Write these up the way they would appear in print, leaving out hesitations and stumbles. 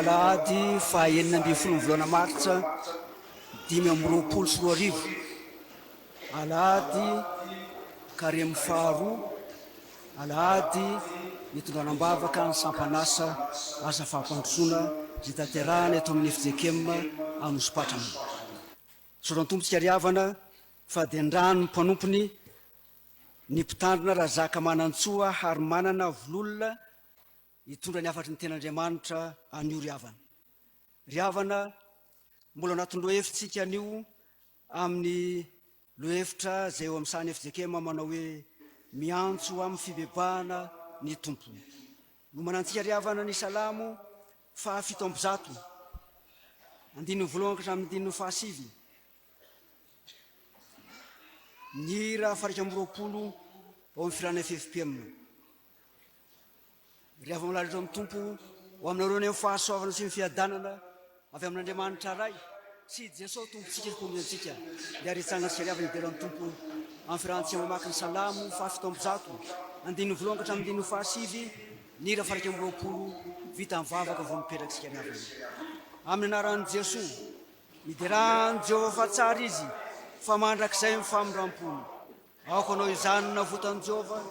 alahady faha 16 ny volana martsa 2025, alahady karemy faharoa, alahady nitondrana am-bavaka ny sampan'asa asa fampandrosoana izay tanterahana eto amin'ny fjkm Anosipatrana. Isaoran'ny Tompo tsika ry havana fa dia nirahany ny mpanompony ny mpitandrina Razakamanantsoa Harimanana Vololona hitondra ny hafatry ny Tenin'Andriamanitra anio ry havana. Ry havana, mbola anatin'ny lohahevitsika anio amin'ny lohahevitra izay eo amin'ny sahan'ny fjkm manao hoe miantso amin'ny fibebahana ny Tompo. Nomanantsika ry havana ny Salamo faha 107, andininy voalohany ka hatramin'ny andininy fahasivy. Ny hira faha 21 ao amin'ny firan'ny ffpm. Ry hava-malalatra amin'ny Tompo, ho aminareo anie ny fahasoavana sy ny fiadanana avy amin'Andriamanitra Ray sy i Jesoa Tompontsika sy Mpamonjy antsika. Dia ary hitsangana sy hariavana hidera ny Tompo amin'ny fiarahantsika mamaky ny Salamo faha-107, andininy voalohany ka hatramin'ny andininy fahasivy, ny hira faha-21, vita ny vavaka vao mipetraka isika ry havana. Amin'ny anaran'i Jesoa, miderà an'i Jehovah fa tsara Izy, fa mandrakizay ny famindram-pony. Aoka hanao izany ny navotan'i Jehovah,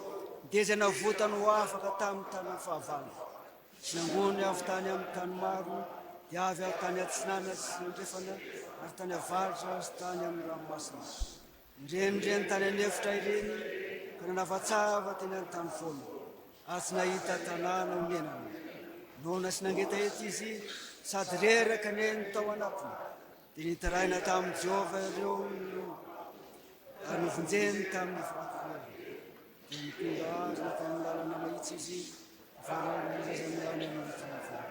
dia izay navotany ho afaka tamin'ny tanan'ny fahavalo. Sy nangony avy tany amin'ny tany maro, dia avy avy tany atsinanana sy andrefana ary tany avaratra sy tany amin'ny ranomasina. Nirenireny tany an'efitra ireny ka nanavatsava teny an-tany foana, ary tsy nahita tanàna honenana. Noana sy nangetaheta izy, sady reraka neny tao anatiny. Dia nitaraina tamin'i Jehovah ireo olona, ary novonjeny tamin'ny fahaterehana. Dia nitondra azy nankany amin'ny lalana mahitsy izy, fa nilazany any amin'ny tany foana.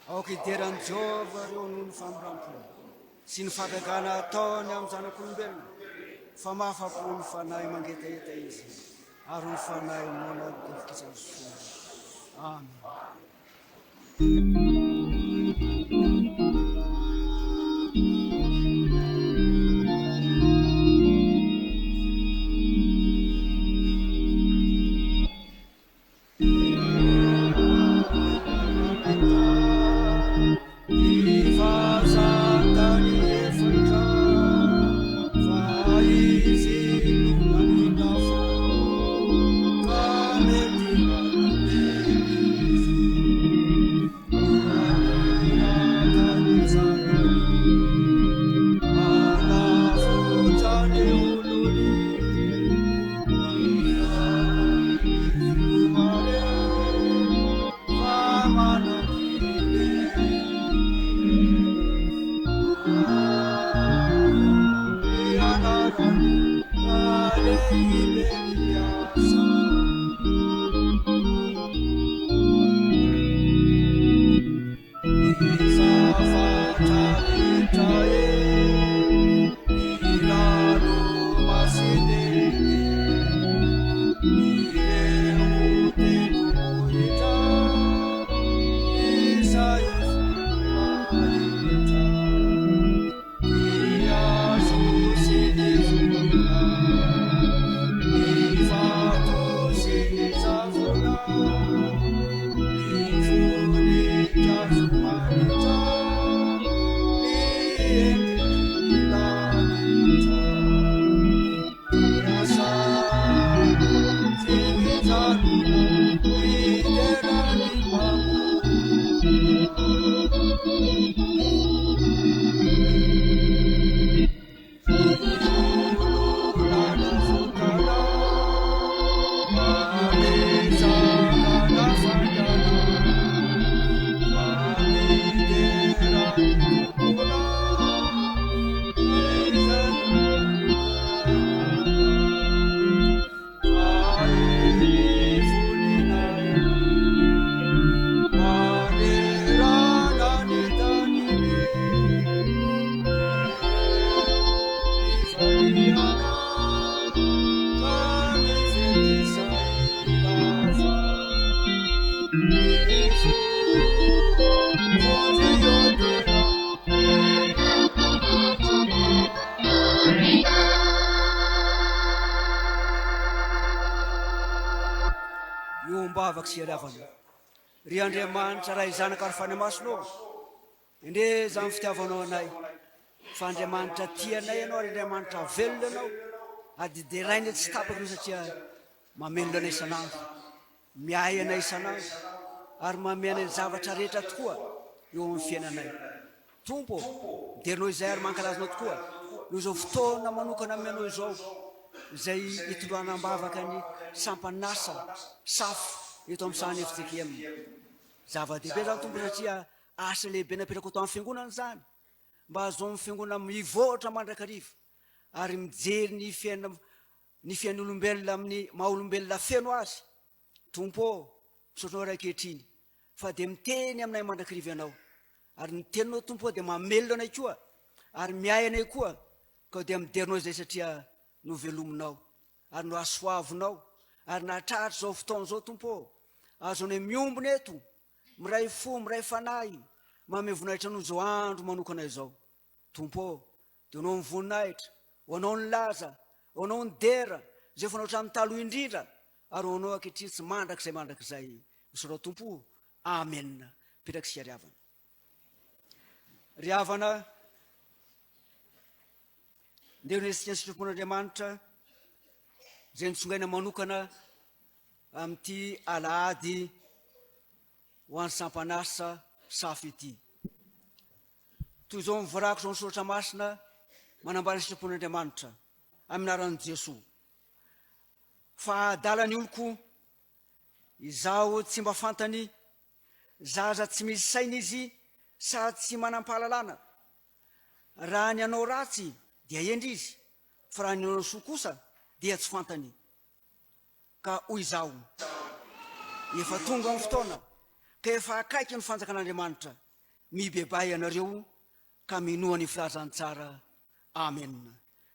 Aoka hidera an'i Jehovah ireo noho ny famindram-pony sy ny fahagagana ataony amin'ny zanak'olombelona, fa mahafa-po ny fanahy mangetaheta izy, ary ny fanahy noana dia vokisany soa. Amen. Iombavaka sy ialava. Ry Andriamanitra Ray Zanaka ary Fanahy Masina ô, endrey izany fitiavanao anay, fa Andriamanitra tia anay Ianao ary Andriamanitra velona Ianao, ary dia deraina tsy tapaka Ianao satria mamelona anay isan'andro, miahy anay isan'andro, ary manome anay ny zavatra rehetra tokoa eo amin'ny fiainanay. Tompo ô, midera Anao izahay ary mankalaza Anao tokoa noho izao fotoana manokana amenao izao, izay hitondrana am-bavaka ny sampan'asa safo eto amin'ny sahan'ny fjkm. Zava-dehibe izany Tompo satria asa lehibe napetraka tao amin'ny fiangonana izany mba hahazoan'ny fiangonana mivoatra mandrakariva ary mijery ny fiaina ny fiain'olombelona amin'ny maha olombelona feno azy. Tompo ô, misaotra Anao ray ankehitriny fa dia miteny aminay mandrakariva Ianao ary ny teninao Tompo ô dia mamelona anay koa ary miahy anay koa ka dia midera Anao izay satria novelominao ary nohasoavinao ary nahatratra izao fotoana izao Tompo ô, azonay miombona eto, miray fo, miray fanahy, manome voninahitra Anao izao andro manokana izao Tompo ô, dia ho Anao ny voninahitra, ho Anao ny laza, ho Anao ny dera, izay efa hatramin'ny taloha indrindra ary ho Anao ankehitriny sy mandrakizay mandrakizay. Misaotra Tompo o, Amena. Petraka isika ry havana. Ry havana, Ndeha ho nesika ny sitrapon'Andriamanitra izay nitsongaina manokana amin'ity alahady ho an'ny sampan'asa safo ity. Toy izao ny voarakitra ao amin'ny soratra masina manambara ny sitrapon'Andriamanitra amin'ny anaran'i Jesoa. Fa adala ny oloko, izaho tsy mba fantany, zaza tsy misy saina izy sady tsy manam-pahalalana. Raha ny hanao ratsy dia hendry izy, fa raha ny hanao soa kosa dia tsy fantany. Ka hoy izaho, Efa tonga ny fotoana, ka efa akaiky ny fanjakan'Andriamanitra, mibebaha ianareo ka minoa ny filazantsara. Amena.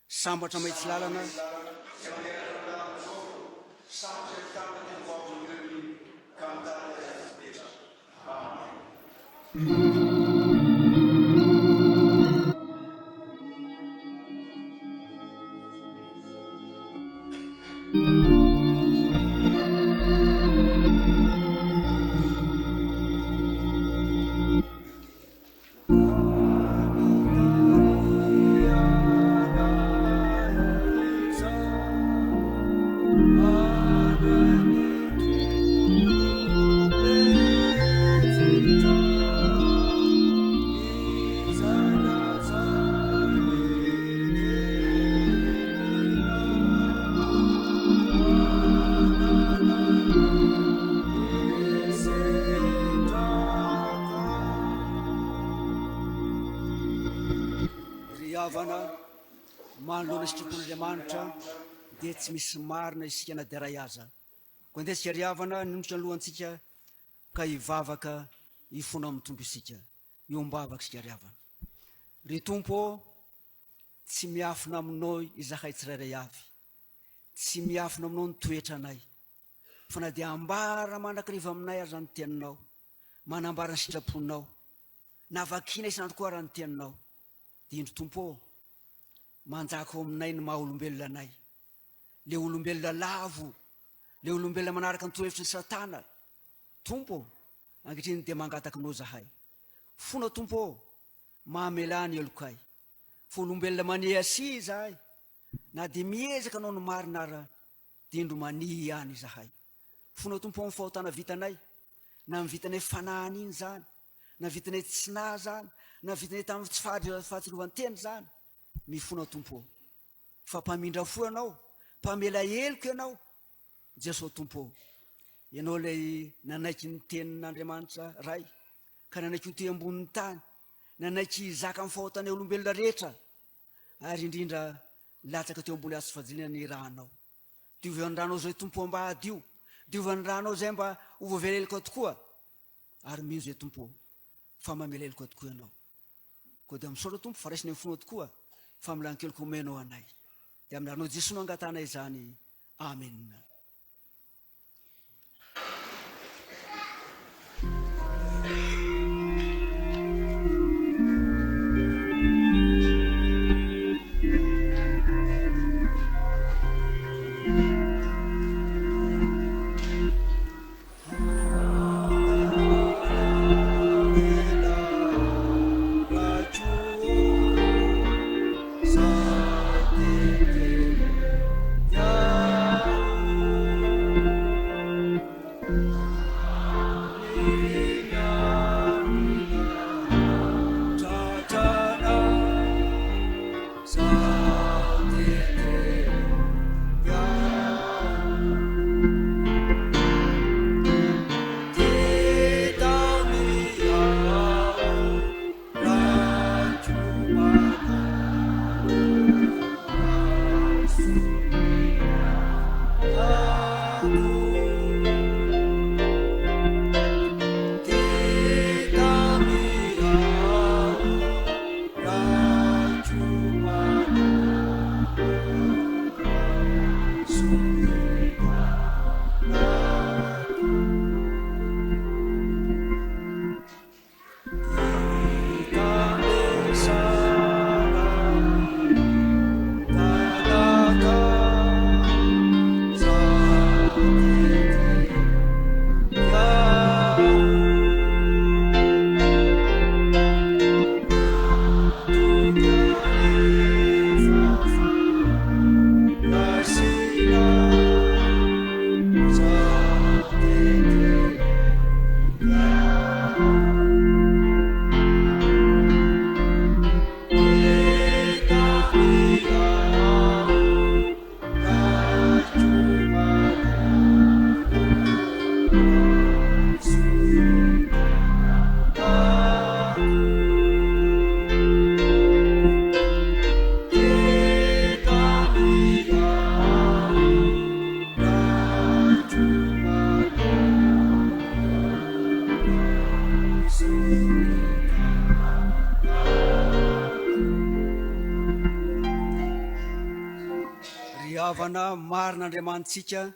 Sambatra mahitsy lalana. Ry havana, manoloana sitrapon'Andriamanitra dia tsy misy marina isika na dia iray aza. Koa andeha isika ry havana hanondrika ny lohantsika ka hivavaka hifona amin'ny Tompo isika. Eo am-bavaka isika ry havana. Ry Tompo ô, tsy miafina aminao izahay tsirairay avy. Tsy miafina aminao ny toetranay. Fa na dia ambara mandrakariva aminay aza ny teninao, manambara ny sitraponao, na vakiana isan'andro koa ara ny teninao, dia indro Tompo ô, manjaka ao aminay ny maha olombelona anay. Le olombelona lavo, le olombelona manaraka ny torohevitry ny Satana. Tompo ô, ankehitriny dia mangataka Anao zahay. Fona Tompo ô, mamelà ny helokay. Fa olombelona maniasia izahay, na dia miezaka hanao ny marina ara, dia indro mania ihany izahay. Fona Tompo ô ny fahotana vitanay, na ny vitanay fanahiny izany, na vitanay tsy nahy izany, na vitanay tamin'ny tsy fahatsiarovan-tena izany. Mifona Tompo ô. Fa mpamindra fo Ianao, mpamela heloka Ianao, Jesoa Tompo ô. Ianao ilay nanaiky ny tenin'Andriamanitra Ray, ka nanaiky ho teo ambonin'ny tany, nanaiky hizaka ny fahotanay olombelona rehetra, ary indrindra latsaka teo ambony hazo fijaliana ny ranao. Diovy ny ranao izay Tompo mba hadio, diovy ny ranao izay mba ho voavela heloka tokoa, ary mino izay Tompo fa mamela heloka tokoa Ianao. Koa dia misaotra Tompo fa raisina amin'ny fonao tokoa famelan-keloka omenao anay. Dia amin'ny anaranao Jesoa no angatahanay izany. Amena. Ry havana marina Andriamanitsika,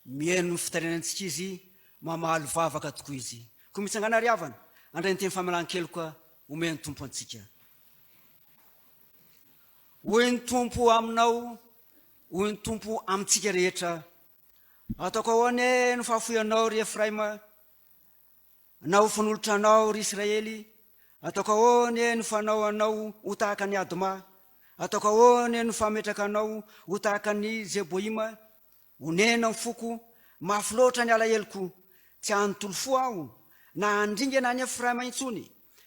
mihaino ny fitarainantsika Izy, mamaly vavaka tokoa Izy. Koa mitsangàna ry havana, handray ny teny famelan-keloka omen'ny Tompo antsika. Hoy ny Tompo aminao, hoy ny Tompo amintsika rehetra, Ataoko ahoana e no fahafoy anao, ry Efraima, na ho fanolotra anao, ry Israely? Ataoko ahoana e no fanao anao ho tahaka an'i Adma? Ataoko ahoana e no fametraka anao ho tahaka an'i Zeboima? Onena ny foko, mafy loatra ny alaheloko. Tsy hanontolo fo aho, na handringana an'i Efraima intsony,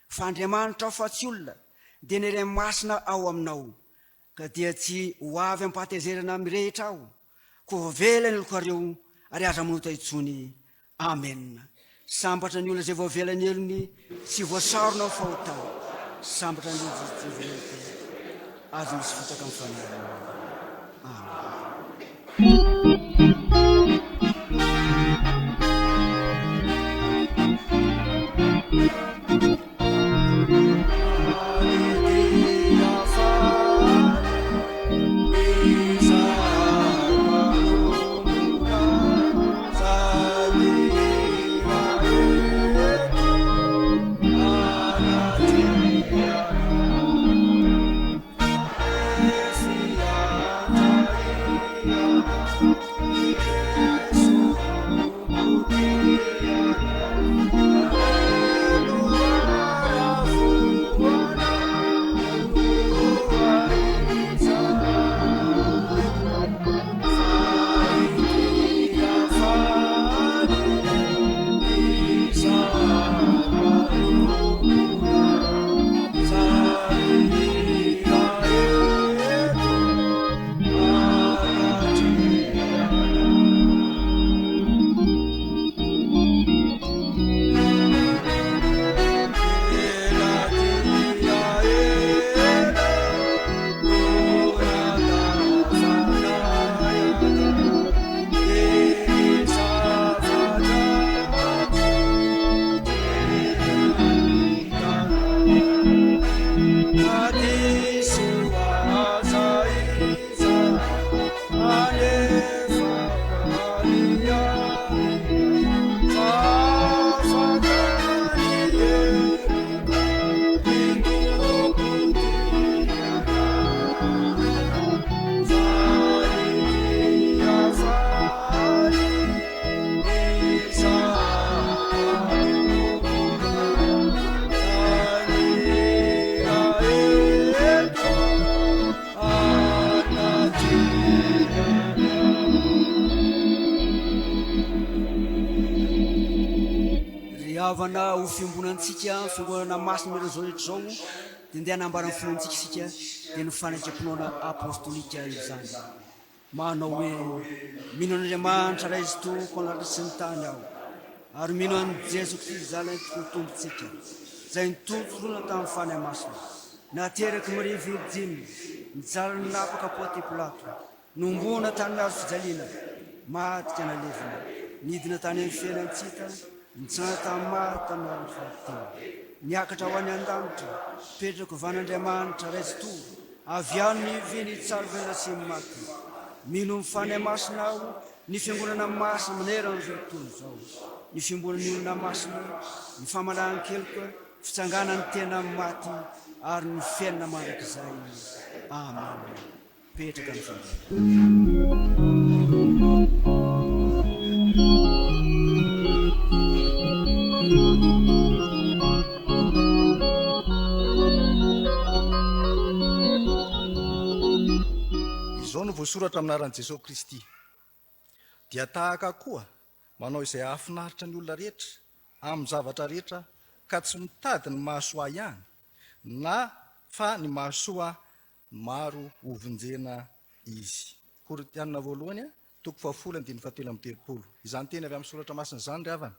fa Andriamanitra aho fa tsy olona, dia ny Iray Masina ao aminao. Ka dia tsy ho avy am-pahatezerana mirehitra aho, koa voavela ny helokareo ary aza manota intsony. Amena. Sambatra ny olona izay voavela ny helony sy voasarona ho fahotana. Sambatra ny olona izay tsy voaheloka azy misy fotaka amin'ny fanahiny. Amena. Ry havana, ho fiombonantsika, fiangonana masina manerana izao rehetra izao, dia ndeha hanambara ny finoantsika isika. Dia ny fanekempinoana apostolika izany. Manao hoe, Mino an'Andriamanitra Ray Izy Tompo an'lanitra sy ny tany aho, ary mino an'i Jeso Kristy Zanany tokoa Tompontsika, izay nitontona tamin'ny Fanahy Masina, naterak'i Maria Virjiny, nijaly nanapaka Ponty Pilato, nohomboana tamin'ny hazo fijaliana, maty ka nalevina, nidina tany amin'ny fiainan-tsy hita, nitsangana tamin'ny maty tamin'ny andro fahatelo, niakatra ho any an-danitra, mipetraka ho van'Andriamanitra Ray Tsitoha, Avy any ve ny tsarobena sy ny maty? Mino ny Fanahy Masina aho, ny Fiangonana masina manerana izao tontolo izao, ny fiombonan'ny olona masina, ny famalahan-keloka, fitsanganan'ny tena amin'ny maty ary ny fiainana mandrakizay. Amena. Petraka ny fiangonana. Izao no voasoratra amin'ny anaran'i Jesoa Kristy, Dia tahaka koa manao izay hahafinaritra ny olona rehetra amin'ny zavatra rehetra ka tsy mitady ny mahasoa ahy ihany na fa ny mahasoa ny maro hovonjena izy. Korintiana voalohany Toko fahafolo andininy fahatelo amby telopolo. Izany teny avy amin'ny Soratra Masina izany, ry havana,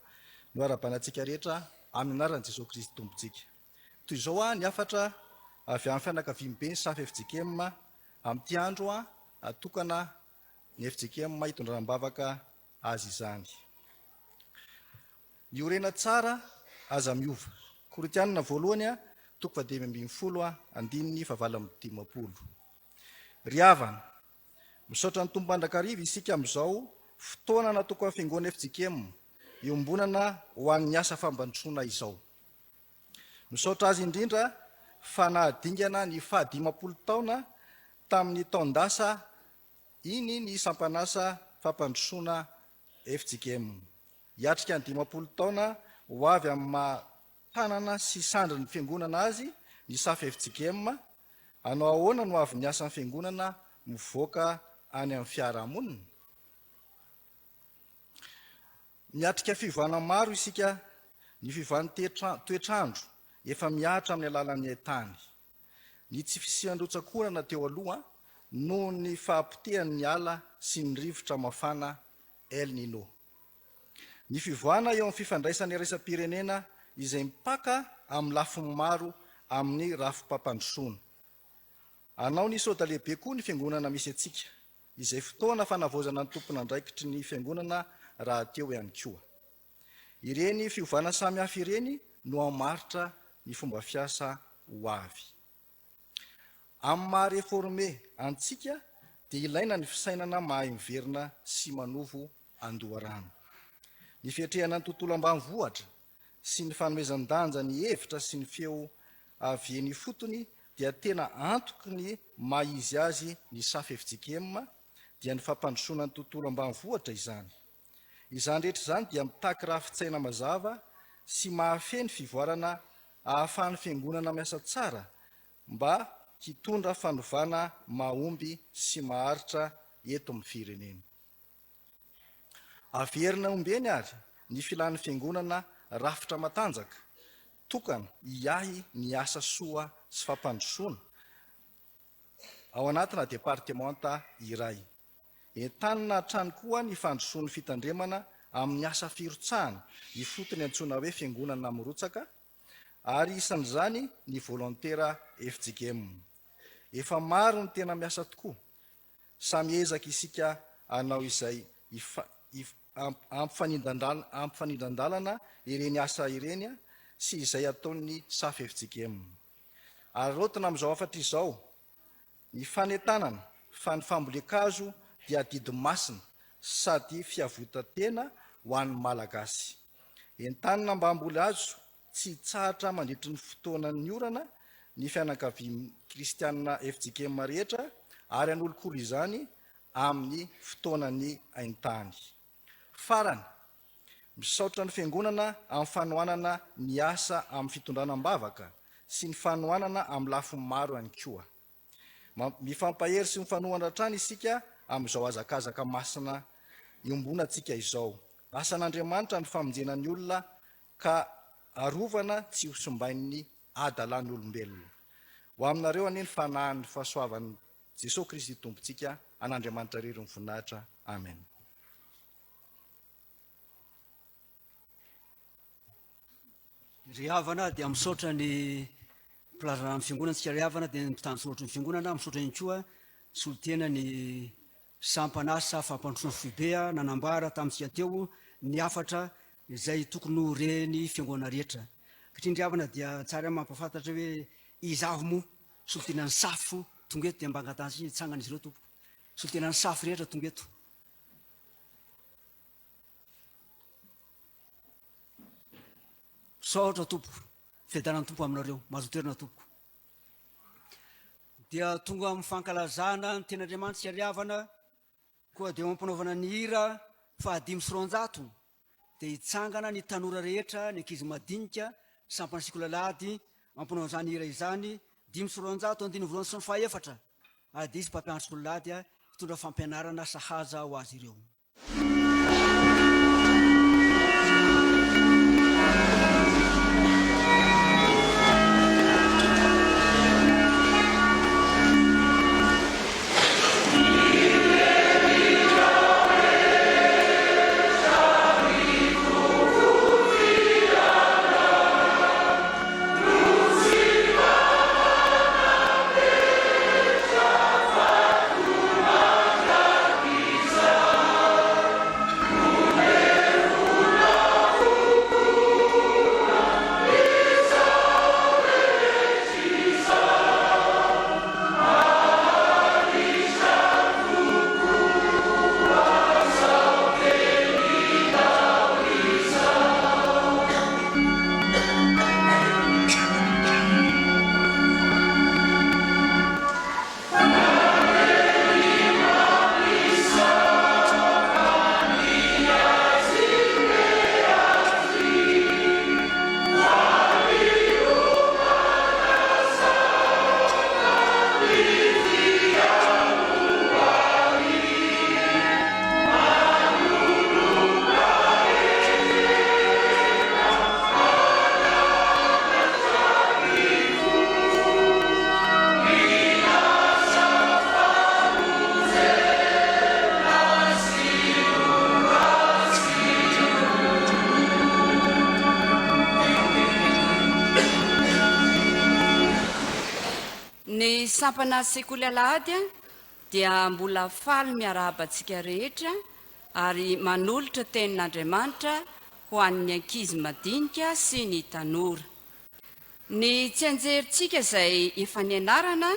no arahabaina-tsika rehetra amin'ny anaran'i Jesoa Kristy Tompontsika. Toy izao ny hafatra avy amin'ny fianakaviambe ny Safa fjkm amin'ity andro atokana ny fjkm hitondrana am-bavaka azy izany. Miorena tsara, aza miova. Korintianina voalohany, toko fahadimy ambin'ny folo, andininy fahavalo amby dimampolo. Ry havana, Misaotra ny Tompo mandrakariva isika amin'izao fotoana natokan'ny Fiangonana fjkm iombonana ho an'ny asa fampandrosoana izao. Misaotra Azy indrindra fa nahadingana ny fahadimampolo taona tamin'ny taon-dasa iny ny sampan'asa fampandrosoana fjkm. Hiatrika ny 50 taona ho avy amin'ny maha tanana sy sandrin'ny Fiangonana azy ny Safa fjkm, hanao ahoana no avin'ny asan'ny Fiangonana mivoaka any amin'ny fiarahamonina? Miatrika fiovana maro isika, ny fiovan'ny toetr'andro efa mihatra amin'ny alalan'ny haintany, ny tsy fisian'ny rotsak'orana teo aloha noho ny fahapotehan'ny ala sy ny rivotra mafana El Nino. Ny fivoahana eo amin'ny fifandraisana iraisam-pirenena izay mipaka amin'ny lafiny maro amin'ny rafi-pampandrosoana. Hanao ny soda lehibe koa ny fiangonana misy antsika, izay fotoana fanavaozana ny tompon'andraikitry ny fiangonana rahateo ihany koa. Ireny fiovana samihafa ireny no hamaritra ny fomba fiasa ho avy. Amin'ny maha réformé antsika dia ilaina ny fisainana mahay miverina sy manovo an-doharano. Ny fiatrehana ny tontolo ambanivohitra sy ny fanomezan-danja ny hevitra sy ny feo avy eny ifotony dia tena antoky ny maha izy azy ny Safa fjkm dia ny fampandrosoana ny tontolo ambanivohitra izany. Izany rehetra izany dia mitaky rafi-tsaina mazava sy mahafehy ny fivoarana ahafahan'ny Fiangonana miasa tsara mba hitondra fanovana mahomby sy maharitra eto amin'ny firenena. Averina ombieny àry ny filan'ny Fiangonana rafitra matanjaka, tokana hiahy ny asa soa sy fampandrosoana ao anatina departemanta iray. Entanina hatrany koa ny fandrosoan'ny fitandremana amin'ny asa firotsahana ifotony antsoina hoe Fiangonana mirotsaka ary isan'izany ny volontera fjkm. Efa maro ny tena miasa tokoa. Samy hiezaka isika hanao izay hampifanindran-dalana ireny asa ireny sy izay ataon'ny Safa fjkm. Araraotina amin'izao hafatra izao Ny fanentanana fa ny fambolen-kazo dia adidy masina sady fiavotan-tena ho an'ny Malagasy. Entanina mba hamboly hazo tsy hitsahatra mandritry ny fotoanan'ny orana ny fianakaviam kristianina fjkm rehetra ary hanolokolo izany amin'ny fotoanan'ny haintany. Farany, misaotra ny Fiangonana amin'ny fanohanana ny asa amin'ny fitondrana am-bavaka sy ny fanohanana amin'ny lafiny maro ihany koa. Mifampahery sy mifanohana hatrany isika amin'izao hazakazaka masina iombonantsika izao. Asan'Andriamanitra ny famonjena ny olona ka arovana tsy ho simbain'ny adalan'olombelona. Ho aminareo anie ny fanahin'ny fahasoavan'i Jesoa Kristy Tompontsika, an'Andriamanitra irery ny voninahitra. Amen. Ry havana dia misaotra ny mpilaza amin'ny fiangonana tsika ry havana dia ny mpitandro ny fiangonana misaotra ihany koa solontena ny sampan'asa fampandrosoana foibe nanambara tamintsika teo ny hafatra izay tokony ho ren'ny fiangonana rehetra. Satria ry havana dia tsara mampahafantatra hoe iza avy moa solontenan'ny safo tonga eto dia mba angatahantsika hitsangana izy ireo tompoko. Solontenan'ny safo rehetra tonga eto. Misaotra tompoko. Fiadanan'ny Tompo aminareo. Mahazo toerana tompoko. Dia tonga amin'ny fankalazana ny tenin'Andriamanitra ry havana, koa dia eo am-panaovana ny hira faha-205 dia hitsangana ny tanora rehetra, ny ankizy madinika, sampana sekoly alahady, am-panaovana izany hira izany, 205 andininy voalohany sy ny fahaefatra, ary dia hisy mpampianatra sekoly alahady hitondra fampianarana sahaza ho azy ireo. Ny sampana Sekoly Alahady dia mbola faly miarahaba antsika rehetra ary manolotra tenin'Andriamanitra ho an'ny ankizy madinika sy ny tanora. Ny tsianjerintsika izay efa nianarana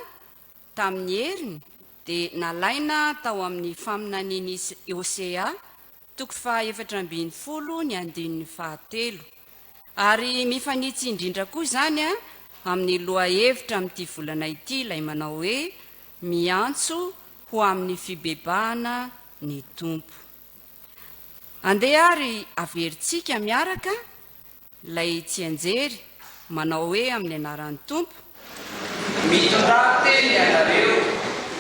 tamin'ny heriny dia nalaina tao amin'ny faminanian'i Hosea toko faha-14 ny andininy fahatelo. Ary mifanitsy indrindra koa izany amin'ny lohahevitra amin'ity volana ity ilay manao hoe Miantso ho amin'ny fibebahana ny Tompo. Andeha ary averintsika miaraka Ilay tsianjery, manao hoe amin'ny anaran'ny Tompo. Mitondrà teny ianareo,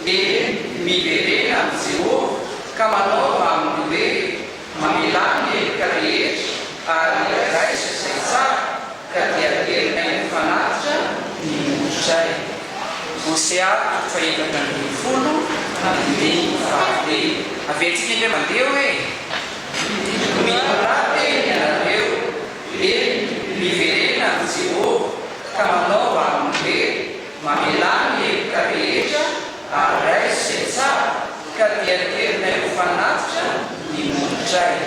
eny, miverena amin'i Jehovah, ka manaova aminy hoe, Mamelà ny heloka rehetra, ary raiso izay tsara, ka dia aterinay ho fanatitra ny molotray. Hosea toko fahefatra ambin'ny folo, andininy fahatelo. Averintsika indray mandeha hoe. Mitondrà teny ianareo, eny, miverena amin'i Jehovah, ka manaova aminy hoe, Mamelà ny heloka rehetra, ary raiso izay tsara, ka dia terinay ho fanatitra ny molotray.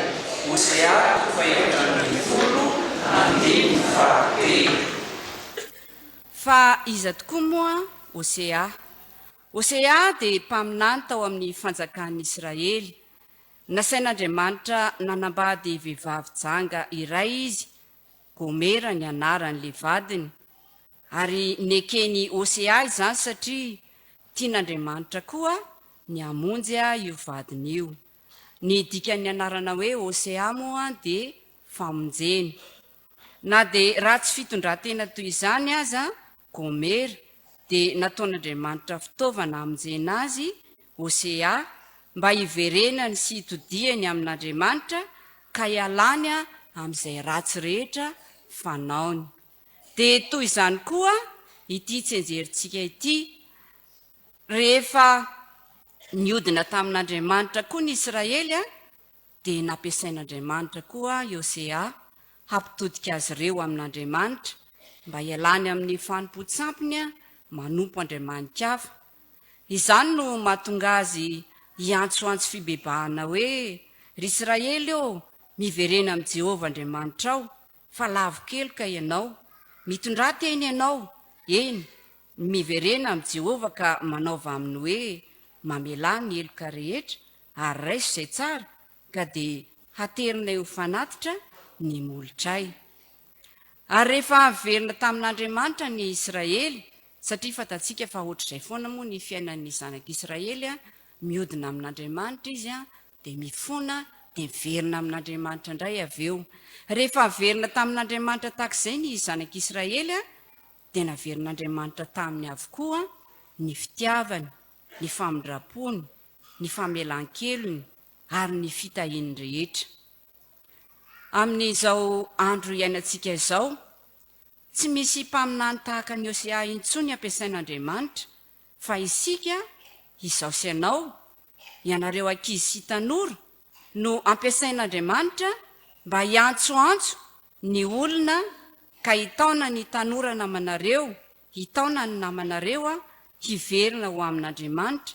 Hosea toko fahefatra ambin'ny folo, andininy fahatelo. Fa iza tokoa moa Hosea? Hosea dia mpaminany tao amin'ny fanjakan'ny Israely. Nasain'Andriamanitra nanambady vehivavy janga iray izy, Gomera ny anaran'ilay vadiny, ary neken'i Hosea izany satria tian'Andriamanitra koa ny hamonjy io vadiny io. Ny dikan'ny anarana hoe Hosea moa dia famonjena. Na dia ratsy fitondran-tena toy izany aza Gomera, dia nataon'Andriamanitra fitaovana hamonjena azy, Hosea, mba hiverenany sy hitodihany amin'Andriamanitra ka hialany amin'izay ratsy rehetra fanaony. Dia toy izany koa Ity tsianjerintsika ity, rehefa niodina tamin'Andriamanitra koa ny Israely, dia nampiasain'Andriamanitra koa i Hosea hampitodika azy ireo amin'Andriamanitra mba hialany amin'ny fanompoan-tsampiny manompo andriamani-kafa. Izany no mahatonga azy hiantsoantso fibebahana hoe, Ry Israely ô, miverena amin'i Jehovah Andriamanitrao, fa lavo-keloka ianao. Mitondrà teny ianao, eny, miverena amin'i Jehovah ka manaova aminy hoe, Mamelà ny heloka rehetra ary raiso izay tsara, ka dia haterinay ho fanatitra ny molotray. Ary rehefa niverina tamin'Andriamanitra ny Israely, satria fantatsika fa ohatr'izay foana moa ny fiainan'ny zanak'Israely, miodina amin'Andriamanitra izy, dia mifona, dia miverina amin'Andriamanitra indray avy eo. Rehefa niverina tamin'Andriamanitra tahaka izay ny zanak'Israely, dia naverin'Andriamanitra taminy avokoa ny fitiavany, ny famindram-pony, ny famelan-kelony ary ny fitahiany rehetra. Amin'izao andro iainantsika izao, tsy misy mpaminany tahaka an'i Hosea intsony ampiasain'Andriamanitra, fa isika, izaho sy ianao, ianareo ankizy sy tanora, no ampiasain'Andriamanitra mba hiantsoantso ny olona ka hitaona ny tanora namanareo, hitaona ny namanareo hiverina ho amin'Andriamanitra,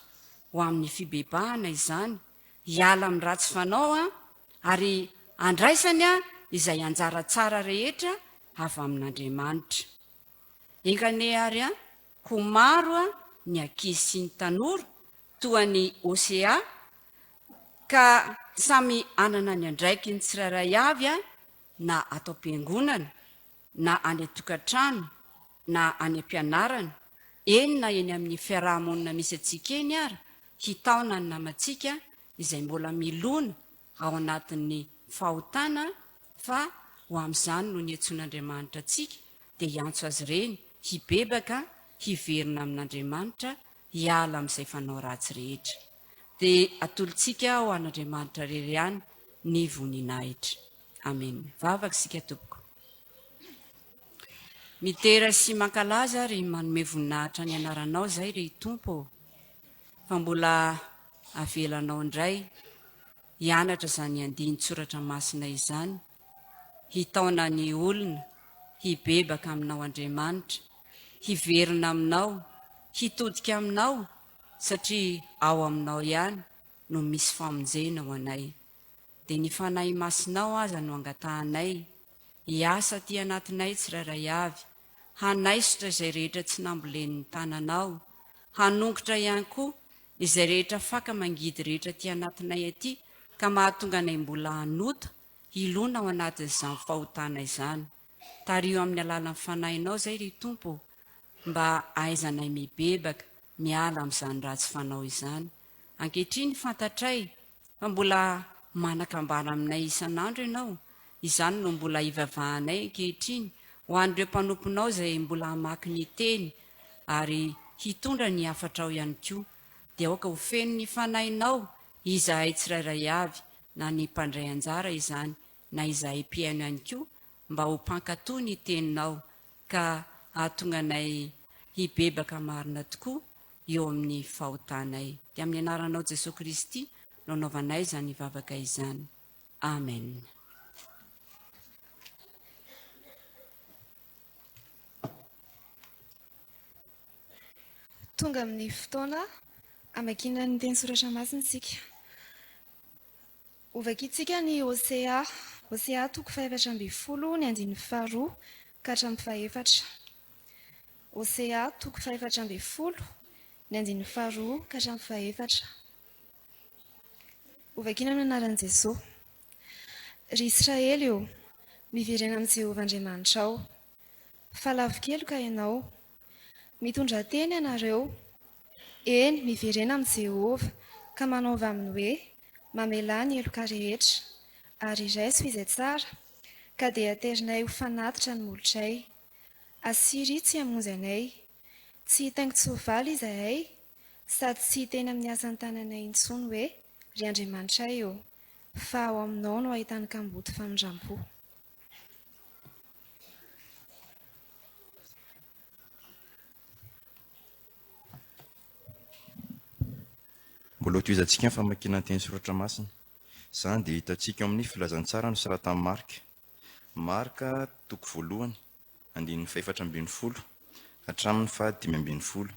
ho amin'ny fibebahana izany, hiala amin'ny ratsy fanao ary handraisany izay anjara tsara rehetra avy amin'Andriamanitra. Enga anie àry ho maro ny ankizy sy ny tanora toa an'i Hosea ka samy hanana ny andraikiny tsirairay avy na ato am-piangonana na any an-tokantrano na any am-pianarana, eny na eny amin'ny fiaraha-monina misy antsika eny ary, hitaona ny namantsika izay mbola milona ao anatin'ny fahotana fa ho amin'izany no niantsoan'Andriamanitra antsika dia hiantso azy ireny hibebaka hiverina amin'Andriamanitra hiala amin'izay fanao ratsy rehetra. Dia atolotsika ho an'Andriamanitra irery ihany ny voninahitra. Amen. Vavaka isika tompoko. Midera sy mankalaza ary manome voninahitra ny anaranao izay ry Tompo ô. Fa mbola avelanao indray hianatra izany andinin-tsoratra masina izany, hitaona ny olona hibebaka aminao Andriamanitra, hiverina aminao, hitodika aminao satria ao aminao ihany no misy famonjena ho anay. Dia ny Fanahy Masinao aza no angatahanay hiasa aty anatinay tsirairay avy, hanaisotra izay rehetra tsy nambolen'ny tananao, hanongotra ihany koa izay rehetra faka mangidy rehetra aty anatinay aty ka mahatonga anay mbola hanota, hilona ao anatin'izany fahotana izany. Tariho amin'ny alalan'ny Fanahinao izay ry Tompo ô, mba hahaizanay mibebaka, miala amin'izany ratsy fanao izany. Ankehitriny fantatray Fa mbola manan-kambara aminay isan'andro Ianao, izany no mbola ivavahanay ankehitriny ho an'ireo mpanomponao izay mbola hamaky ny Teny ary hitondra ny hafatrao ihany koa. Dia aoka ho feno ny Fanahinao izahay tsirairay avy, na ny mpandray anjara izany, na izahay mpihaino ihany koa, mba ho mpankatò ny Teninao ka hahatonga anay hibebaka marina tokoa eo amin'ny fahotanay. Dia amin'ny anaranao Jesoa Kristy no anaovanay izany vavaka izany. Amen. Tonga amin'ny fotoana hamakiana ny teny soratra masina isika. Hovakintsika ny Hosea, Hosea toko fahefatra ambin'ny folo ny andininy faharoa ka hatramin'ny fahefatra. Hosea toko fahefatra ambin'ny folo ny andininy faharoa ka hatramin'ny fahefatra. Hovakiana amin'ny anaran'i Jesoa. Ry Israely ô, miverena amin'i Jehovah Andriamanitrao, fa lavo-keloka ianao. Mitondrà teny ianareo, eny, miverena amin'i Jehovah, ka manaova aminy hoe, Mamelà ny heloka rehetra, ary raiso izay tsara, ka dia aterinay ho fanatitra ny molotray. Asyria tsy hamonjy anay. Tsy hitaingin-tsoavaly izahay, sady tsy hiteny amin'ny asan'ny tananay intsony hoe, Ry Andriamanitray ô, fa ao aminao no ahitan'ny kamboty famindram-po. Mbola hotohizantsika ny famakiana ny teny soratra masina. Izany dia hitantsika ao amin'ny Filazantsara nosoratan'i Marka. Marka toko voalohany, andininy fahefatra ambinifolo hatramin'ny fahadimy ambinifolo.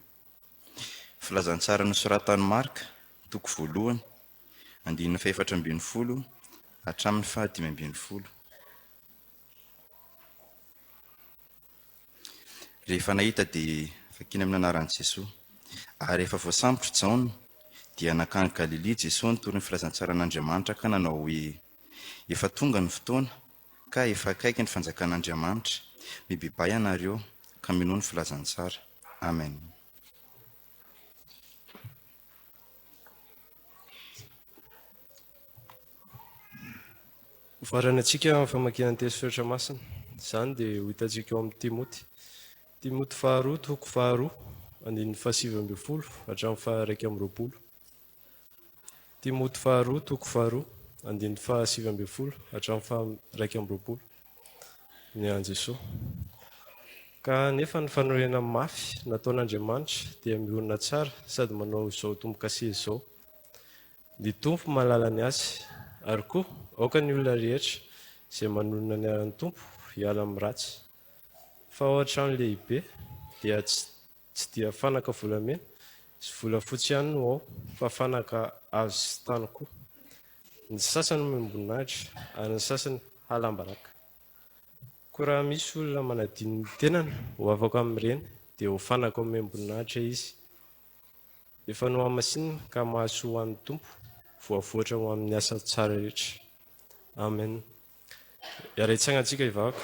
Filazantsara nosoratan'i Marka, toko voalohany, andininy fahefatra ambinifolo hatramin'ny fahadimy ambinifolo. Rehefa nahita dia vakina amin'ny anaran'i Jesoa. Ary rehefa voasambotra Jaona, dia nankany Galilia Jesoa nitory ny filazantsaran'Andriamanitra ka nanao hoe, Efa tonga ny fotoana, ka efa akaiky ny fanjakan'Andriamanitra, mibebaha ianareo, ka minoa ny filazantsara. Amen. Hofaranantsika amin'ny famakiana ny teny soratra masina. Izany dia ho hitantsika ao amin'ny Timoty. Timoty faharoa, toko faharoa, andininy fahasivy ambinifolo hatramin'ny faha-iraika amby roapolo. Timoty faharoa, toko faharoa, andininy fahasivy ambinifolo hatramin'ny faha-iraika amby roapolo. Ny an'i Jesoa. Ka nefa ny fanorenana mafy nataon'Andriamanitra dia miorina tsara sady manao izao tombo-kase izao, Ny Tompo mahalala ny azy. Ary koa, aoka ny olona rehetra izay manonona ny anaran'ny Tompo hiala amin'ny ratsy. Fa ao an-trano lehibe dia tsy tsy dia fanaka volamena sy volafotsy ihany no ao fa fanaka hazo sy tany koa. Ny sasany omem-boninahitra ary ny sasany halam-baraka. Koa raha misy olona manadino ny tenany ho afaka amin'ireny dia ho fanaka omem-boninahitra izy. Efa nohamasinina ka mahasoa ho an'ny Tompo, voavoatra ho amin'ny asa tsara rehetra. Amen. Hiara-hitsangana tsika hivavaka.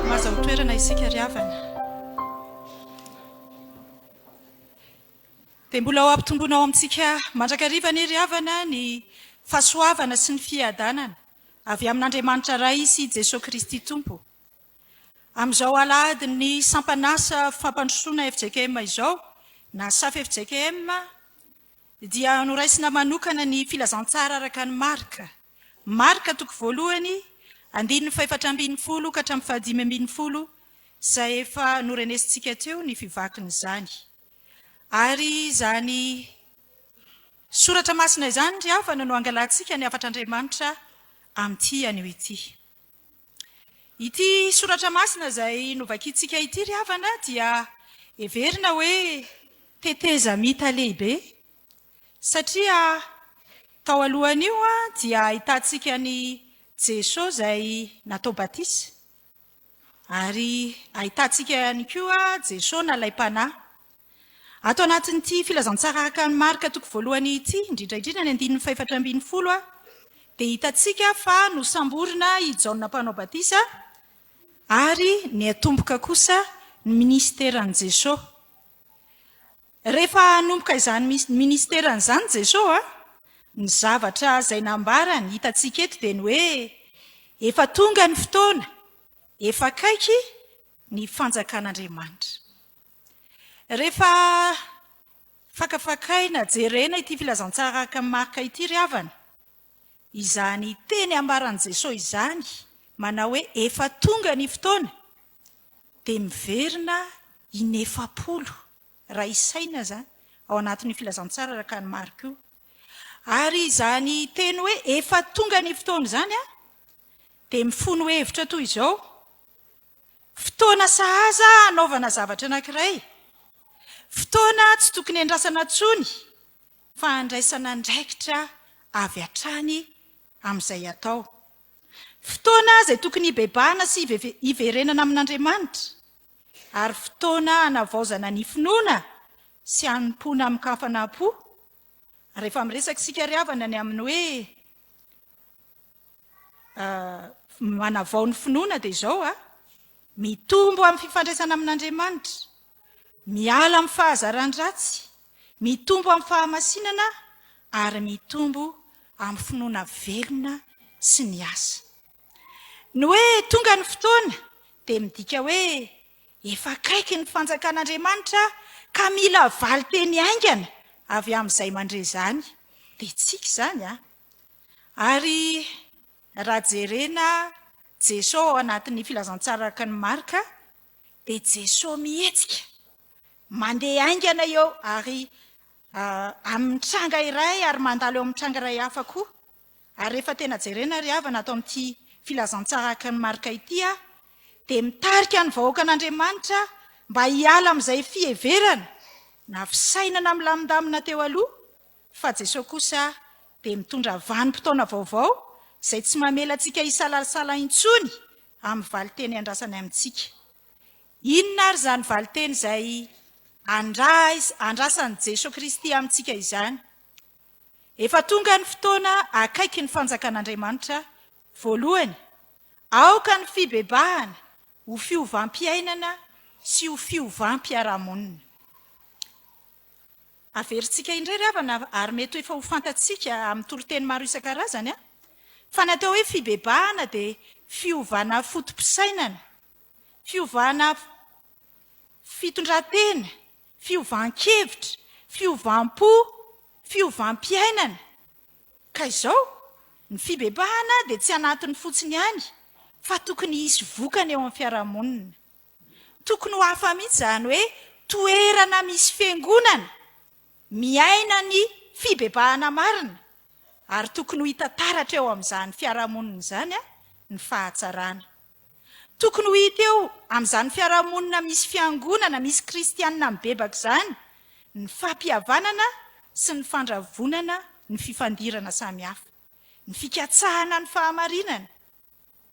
Mahazaho toerana isika ry havana. Dia mbola ho ampitomboina ao amintsika mandrakariva anie ry havana ny fahasoavana sy ny fiadanana avy amin'Andriamanitra Ray sy Jesoa Kristy Tompo. Amin'izao alahadin'ny sampan'asa fampandrosoana fjkm izao na saf fjkm dia noraisina manokana ny filazantsara araka an'i Marka. Marka toko voalohany, andininy fahefatra ambinifolo ka hatramin'ny fahadimy ambinifolo izay efa norenesintsika teo ny fivakin'izany. Ary izany Soratra Masina izany ry havana no angalantsika ny hafatr'Andriamanitra amin'ity anio ity. Ity soratra masina izay novakintsika ity ry havana dia heverina hoe tetezamita lehibe satria tao alohan'io dia ahitantsika an'i Jesoa izay natao batisa ary ahitantsika ihany koa Jesoa nalaim-panahy. Ato anatin'ity filazantsara araka an'i Marka toko voalohany ity, indrindra indrindra ny andininy fahefatra ambinifolo, dia hitantsika fa nosamborina i Jaona Mpanao Batisa ary niatomboka kosa ny minisiteran'i Jesoa. Rehefa hanomboka izany minisiterany izany Jesoa, ny zavatra izay nambarany hitantsika eto dia ny hoe efa tonga ny fotoana, efa akaiky ny fanjakan'Andriamanitra. Rehefa fakafakaina, jerena ity filazantsara araka an'i Marka ity ry havana, izany teny ambaran'i Jesoa izany manao hoe efa tonga ny fotoana, dia miverina inefapolo raha isaina izany ao anatin'io filazantsara araka an'i Marka io. Ary izany teny hoe efa tonga ny fotoana izany dia mifono hevitra toy izao, fotoana sahaza hanaovana zavatra anankiray, fotoana tsy tokony handrasana intsony fa handraisana andraikitra avy hatrany amin'izay atao. Fotoana izay tokony hibebahana sy hiverenana amin'Andriamanitra, ary fotoana hanavaozana ny finoana sy hanompoana amin-kafanam-po. Rehefa miresaka isika ry havana ny amin'ny hoe manavao ny finoana dia izao, mitombo amin'ny fifandraisana amin'Andriamanitra, miala amin'ny fahazaran-dratsy, mitombo amin'ny fahamasinana ary mitombo amin'ny finoana velona sy ny asa. Ny hoe tonga ny fotoana dia midika hoe efa akaiky ny fanjakan'Andriamanitra ka mila valin-teny haingana avy amin'izay mandre izany, dia tsika izany an! Ary raha jerena Jeso ao anatin'ny filazantsara araka ny Marka dia Jeso mihetsika, mandeha haingana eo ary amin'ny tranga iray ary mandalo eo amin'ny tranga iray hafa koa. Ary rehefa tena jerena ry havana ato amin'ity filazantsara araka ny Marka ity dia mitarika ny vahoakan'Andriamanitra mba hiala amin'izay fiheverana na fisainana milamindamina teo aloha fa Jesoa kosa dia mitondra vanim-potoana vaovao izay tsy mamela antsika hisalasala intsony amin'ny valinteny andrasany amintsika. Inona ary izany valinteny izay andrasan'i Jesoa Kristy amintsika izany? Efa tonga ny fotoana akaiky ny fanjakan'Andriamanitra, voalohany, aoka ny fibebahana ho fiovam-piainana sy ho fiovam-piarahamonina. Averintsika indray ry havana ary mety ho efa ho fantatsika amin'ny toriteny maro isan-karazany fa ny atao hoe fibebahana dia fiovana foto-pisainana, fiovana fitondran-tena, fiovan-kevitra, fiovam-po, fiovam-piainana. Ka izao, ny fibebahana dia tsy anatiny fotsiny ihany fa tokony hisy vokany eo amin'ny fiarahamonina. Tokony ho hafa mihitsy izany hoe toerana misy fiangonana miaina ny fibebahana marina ary tokony ho hita taratra eo amin'izany fiarahamonina izany ny fahatsarana. Tokony ho hita eo amin'izany fiarahamonina misy fiangonana misy kristianina mibebaka izany ny fampihavanana sy ny fandravonana ny fifandirana samihafa, ny fikatsahana ny fahamarinana,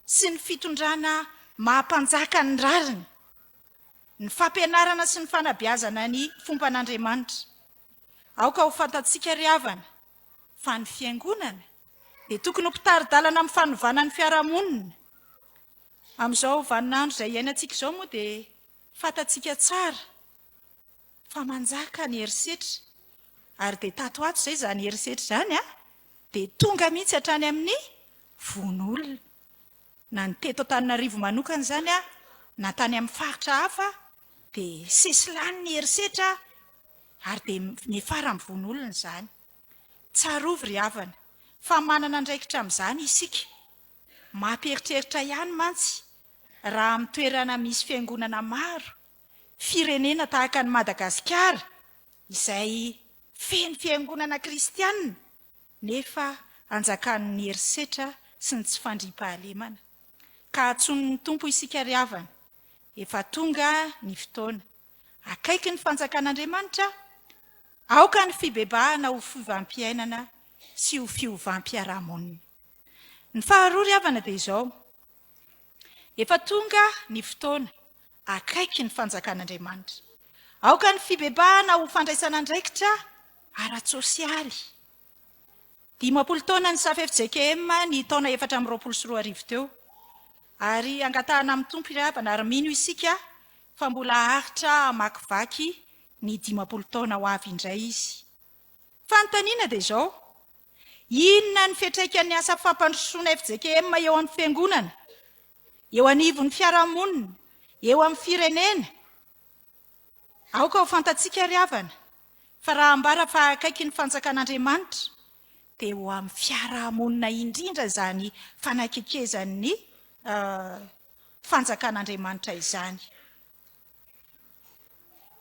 sy ny fitondrana maha mpanjaka ny rariny, ny fampianarana sy ny fanabeazana ny fomban'Andriamanitra. Aoka ho fantatsika ry havana fa ny Fiangonana dia tokony ho mpitari-dalana amin'ny fanovana ny fiarahamonina. Amin'izao vaninandro izay iainantsika izao moa dia fantatsika tsara fa manjaka ny herisetra ary dia tato ho ato izay izany herisetra izany dia tonga mihitsy hatrany amin'ny vono olona. Na ny teto Antananarivo manokana izany na tany amin'ny faritra hafa dia sesilany ny herisetra ary dia miafara amin'ny vono olona izany. Tsarovy ry havana fa manana andraikitra amin'izany isika. Mampieritreritra ihany mantsy raha amin'ny toerana misy fiangonana maro Firenena tahaka an'i Madagasikara izay feno fiangonana kristiana nefa anjakan'ny herisetra sy ny tsy fandriampahalemana. Ka antsoin'ny Tompo isika ry havana. Efa tonga ny fotoana. Akaiky ny fanjakan'Andriamanitra. Aoka ny fibebahana ho fiovam-piainana sy ho fiovam-piarahamonina. Ny faharoa ry havana dia izao, Efa tonga ny fotoana, akaiky ny fanjakan'Andriamanitra. Aoka ny fibebahana ho fandraisana andraikitra ara-tsosialy. 50 taona ny Saf fjkm ny taona 2024 teo. Ary angatahana amin'ny Tompo ry havana ary mino isika fa mbola haharitra hamakivaky ny 50 taona ho avy indray izy. Fanontaniana dia izao, inona ny fiantraikan'ny asa fampandrosoana fjkm eo amin'ny fiangonana, eo anivon'ny fiarahamonina, eo amin'ny firenena? Aoka ho fantatsika ry havana fa raha ambara fa akaiky ny fanjakan'Andriamanitra dia ho amin'ny fiarahamonina indrindra izany fanakekezan'ny fanjakan'Andriamanitra izany.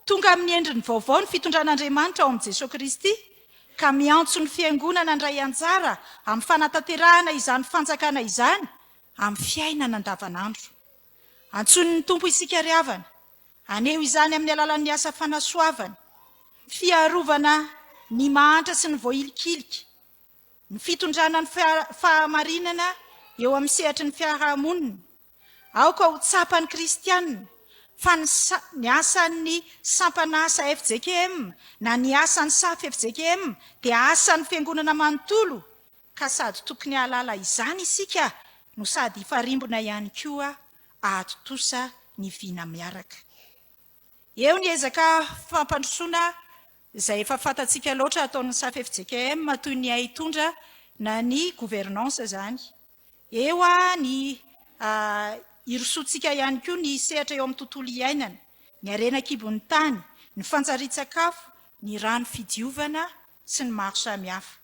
Tonga amin'ny endriny vaovao ny fitondran'Andriamanitra ao amin'i Jesoa Kristy ka miantso ny Fiangonana handray anjara amin'ny fanatanterahana izany fanjakana izany amin'ny fiainana andavanandro. Antsoin'ny Tompo isika ry havana, haneho izany amin'ny alalan'ny asa fanasoavana, fiarovana ny mahantra sy ny voahilikilika, ny fitondrana ny fahamarinana eo amin'ny sehatry ny fiarahamonina. Aoka ho tsapan'ny kristiana fa ny ny asan'ny sampan'asa fjkm na ny asan'ny saf fjkm dia asan'ny fiangonana manontolo ka sady tokony hahalala izany isika no sady hifarimbona ihany koa hahatontosa ny vina miaraka. Eo ny ezaka fampandrosoana izay efa fantatsika loatra ataon'ny saf fjkm toy ny haitondra na ny gouvernance izany. Eo ny hirosoantsika ihany koa ny sehatra eo amin'ny tontolo iainana, ny harena an-kibon'ny tany, ny fanjarian-tsakafo, ny rano fidiovana sy ny maro samihafa.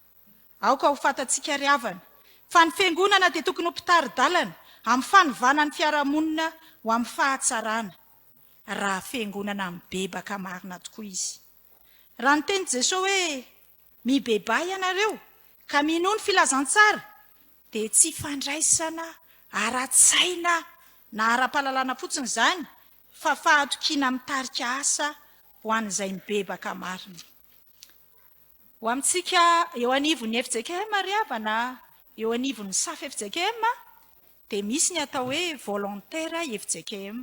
Aoka ho fantatsika ry havana, fa ny Fiangonana dia tokony ho mpitari-dalana amin'ny fanovana ny fiarahamonina ho amin'ny fahatsarana, raha Fiangonana mibebaka marina tokoa izy. Raha niteny Jesoa hoe, Mibebaha ianareo, ka minoa ny filazantsara, dia tsy fandraisana ara-tsaina na ara-pahalalana fotsiny izany, fa fahatokiana mitarika asa ho an'izay mibebaka marina. Ho amintsika eo anivon'ny fjkm ry havana, eo anivon'ny saf fjkm dia misy ny atao hoe volontaire fjkm.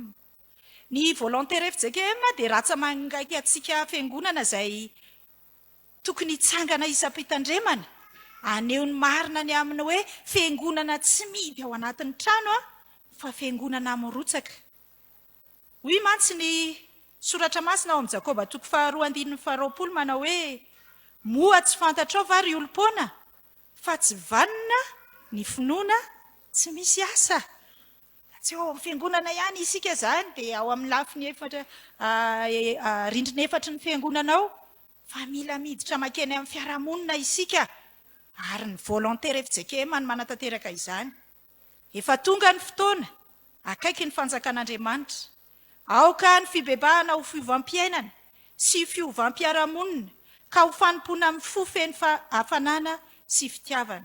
Ny volontaire fjkm dia ratsa-mangaika antsika fiangonana izay tokony hitsangana isam-pitandremana, haneho ny marina ny amin'ny hoe fiangonana tsy mihidy ao anatin'ny trano fa fiangonana mirotsaka. Hoy mantsy ny Soratra Masina ao amin'ny Jakoba toko faharoa andininy faharoapolo manao hoe, Moa tsy fantatrao va ry olom-poana fa tsy vanona ny finoana tsy misy asa? Tsy ao amin'ny fiangonana ihany isika izany dia ao amin'ny lafiny efatra rindrina efatry ny fiangonana ao fa mila miditra mankeny amin'ny fiarahamonina isika ary ny volontaire fjkm no manatanteraka izany. Efa tonga ny fotoana, akaiky ny fanjakan'Andriamanitra. Aoka ny fibebahana ho fiovam-piainana sy fiovam-piarahamonina ka ho fanompoana amin'ny fo feno hafanana sy fitiavana.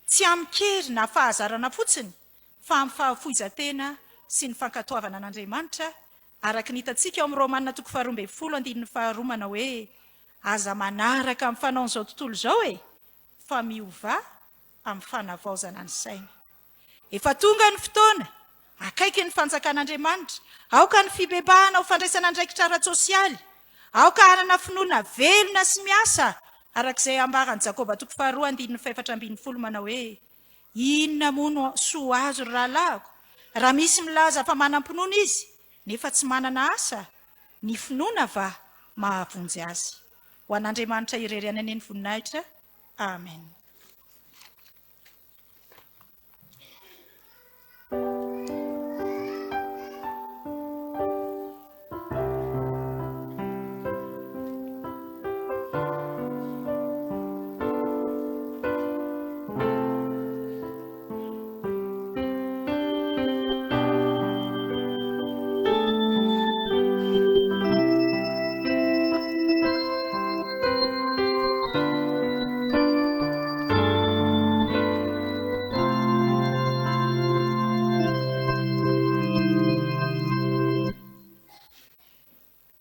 Tsy amin-kery na fahazarana fotsiny fa amin'ny fahafoizan-tena sy ny fankatoavana an'Andriamanitra araka ny hitantsika ao amin'ny Romana toko faharoa ambin'ny folo andininy faharoa manao hoe, Aza manaraka ny fanaon'izao tontolo izao e, fa miovà amin'ny fanavaozana ny saina. Efa tonga ny fotoana, akaiky ny fanjakan'Andriamanitra. Aoka ny fibebahana ho fandraisana andraikitra ara-tsosialy. Aoka hanana finoana velona sy miasa, araka izay ambaran'i Jakoba toko faharoa andininy fahefatra ambin'ny folo manao hoe, Inona moa no soa azo, ry rahalahiko, raha misy milaza fa manam-pinoana izy, nefa tsy manana asa? Ny finoana va mahavonjy azy? Ho an'Andriamanitra irery ihany anie ny voninahitra. Amen.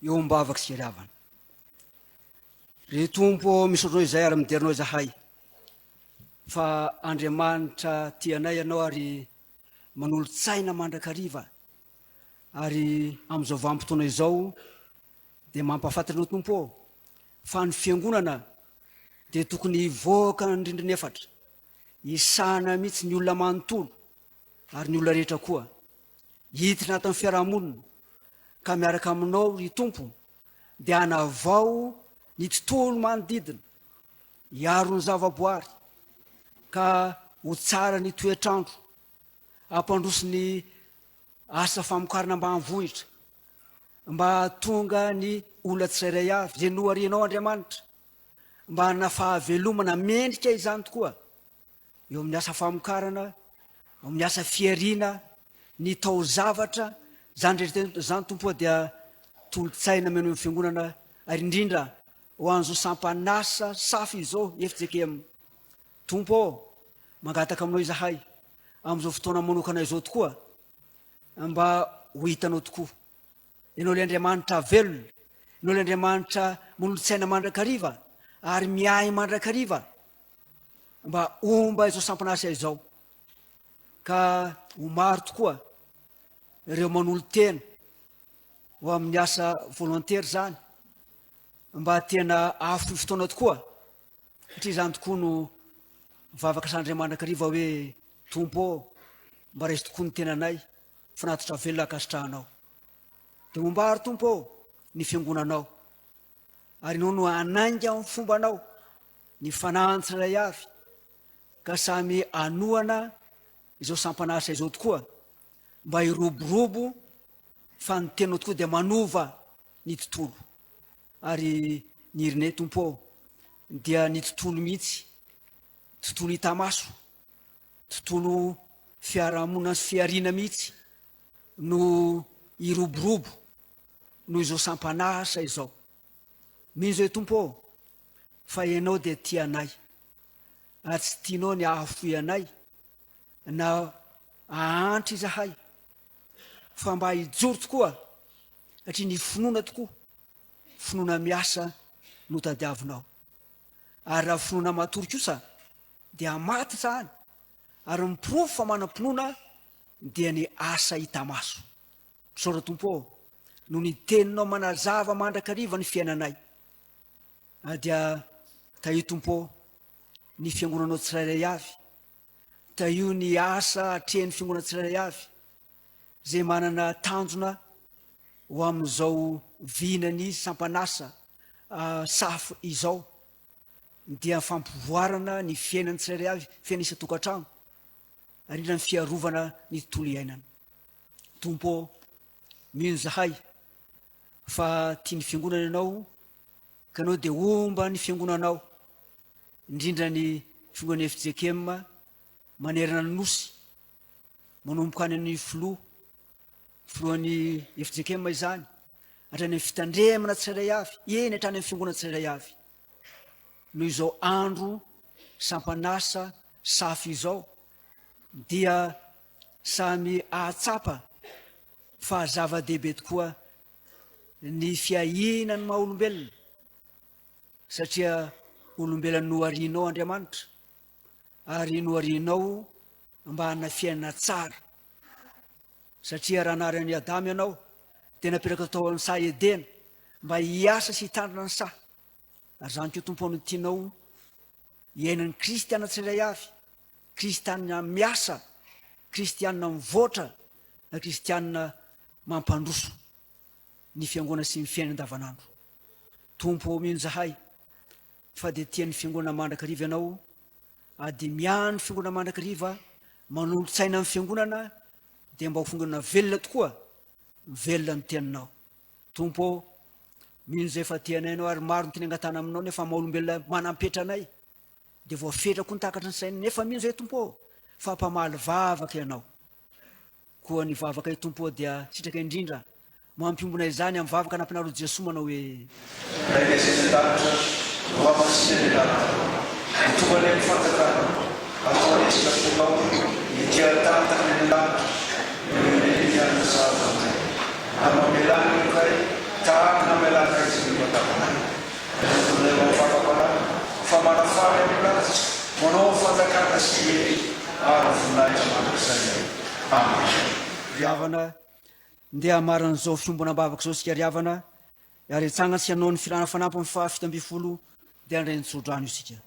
Eo am-bavaka isika ry havana. Ry Tompo ô, misaotra Anao izahay ary midera Anao izahay fa Andriamanitra tia anay Ianao ary manolo-tsaina mandrakariva ary amin'izao vanim-potoana izao dia mampahafantatra Anao Tompo ô fa ny fiangonana dia tokony hivoaka ny rindrina efatra, hisahana mihitsy ny olona manontolo ary ny olona rehetra koa hiditra anatin'ny fiarahamonina ka miaraka aminao ry Tompo dia hanavao ny tontolo manodidina, hiaro ny zavaboary ka ho tsara ny toetr'andro, hampandroso ny asa famokarana ambanivohitra mba hahatonga ny olona tsirairay avy izay noharianao Andriamanitra mba hanana fahavelomana mendrika izany tokoa eo amin'ny asa famokarana, eo amin'ny asa fihariana, ny taozavatra, izany rehetra izany Tompo ô dia tolo-tsaina omena ny fiangonana ary indrindra ho an'izao sampan'asa safo izao fjkm. Tompo ô, mangataka aminao izahay amin'izao fotoana manokana izao tokoa mba ho hitanao tokoa. Ianao ilay Andriamanitra velona, Ianao ilay Andriamanitra manolo-tsaina mandrakariva ary miahy mandrakariva mba homba izao sampan'asa izao ka ho maro tokoa ireo manolo-tena ho amin'ny asa volontaire izany mba tena hahafoy fotoana tokoa satria izany tokoa no vavaka sandriamandrakariva hoe Tompo ô mba raiso tokoa ny tenanay fanatitra velona ankasitrahanao dia homba ary Tompo ô ny fiangonanao ary ianao no hanainga amin'ny fombanao ny fanahiny tsirairay avy ka samy hanohana izao sampan'asa izao tokoa mba hiroborobo fa ny teninao tokoa dia manova ny tontolo ary ny irinay Tompo ô dia ny tontolo mihitsy tontolo hita maso tontolo fiarahamonina sy fihariana mihitsy no hiroborobo noho izao sampan'asa izao. Mino izay Tompo ô, fa Ianao dia tia anay, ary tsy tianao ny hahafoy anay na hahantra izahay, fa mba hijoro tokoa, satria ny finoana tokoa, finoana miasa no tadiavinao. Ary raha finoana matory kosa, dia maty izany, ary ny porofo fa manam-pinoana dia ny asa hita maso. Misaotra Tompo ô, noho ny teninao manazava mandrakariva ny fiainanay. Ary dia tahio Tompo ô, ny fiangonanao tsirairay avy. Tahio ny asa atrehin'ny fiangonana tsirairay avy, izay manana tanjona ho amin'izao vinany sampan'asa safo izao, dia fampivoarana ny fiainan'ny tsirairay avy, fiainana isan-tokantrano, ary indrindra ny fiarovana ny tontolo iainana. Tompo ô, mino izahay fa tia ny Fiangonana Ianao, ka Ianao dia homba ny Fiangonanao, indrindra ny Fiangonana fjkm manerana ny Nosy, manomboka any amin'ny Filoha, Filohan'ny fjkm izany, hatrany amin'ny fitandremana tsirairay avy, eny hatrany amin'ny Fiangonana tsirairay avy. Noho izao andro sampan'asa safo izao, dia samy hahatsapa fa zava-dehibe tokoa ny fiahiana ny maha olombelona satria olombelona noharianao Andriamanitra ary noharianao mba hanana fiainana tsara satria raha nahary an'i Adama ianao dia napetraka tao amin'ny saha Edena mba hiasa sy hitandrina ny saha ary izany koa Tompo no tianao hiainan'ny kristiana tsirairay avy Kristianina miasa, kristianina mivoatra na kristianina mampandroso ny fiangonana sy ny fiainana andavanandro. Tompo ô mino zahay fa dia tian'ny fiangonana mandrakariva ianao ary dia miahy ny fiangonana mandrakariva, manolo-tsaina ny fiangonana dia mba ho fiangonana velona tokoa, velona ny teninao. Tompo ô, mino izay fa tianay ianao ary maro ny teny angatahana aminao nefa maha olombelona manam-petra anay. Dia voafetra koa ny takatry ny sainy, nefa mino izay Tompo ô, fa mpamaly vavaka Ianao. Koa ny vavaka i Tompo ô dia sitraka indrindra, mampiombona izany amin'ny vavaka nampianarin'i Jesoa manao hoe. Rainay izay any an-danitra, hohamasina ny anaranao. Ho tonga anie ny fanjakanao, atao anie ny sitraponao, ety an-tany tahaka ny any an-danitra. Omeo ny hanina sahaza anay. Ary mamelà ny helokay, tahaka ny. miaraka izy ireo mpandavanay. Nodonay ho amin'ny fakam-panahy, fa manafara amin'ny ratsy, manao ny fanjakana sy hery ary ny voninahitra mandrakizay. Amen. Ry havana, ndeha hamaran'izao fiombonam-bavaka izao isika ry havana, ary hitsangana sy hanao ny filana fanampiny faha 17 dia handray ny tsodrano isika.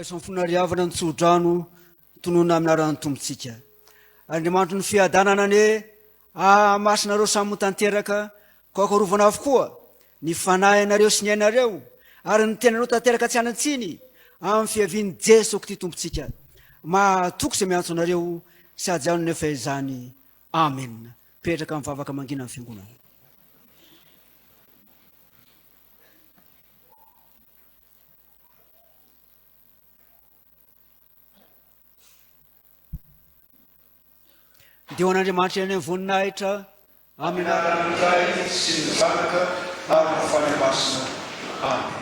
Raiso amin'ny finoana ry havana ny tsodrano tononina amin'ny anaran'ny Tompontsika. Andriamanitry ny fiadanana anie ahamasina anareo samy ho tanteraka, ka ho arovana avokoa ny fanahinareo sy ny ainareo ary ny tenanareo tanteraka tsy hanan-tsiny amin'ny fiavian'i Jeso Kty Tompontsika. Mahatoky izay miantso anareo sady hanao nefa izany. Amena. Petraka mivavaka mangina ny fiangonana. Dia ho an'Andriamanitra ihany ny voninahitra. Amin'ny anaran'ny Ray sy ny Zanaka ary ny Fanahy Masina. Amena.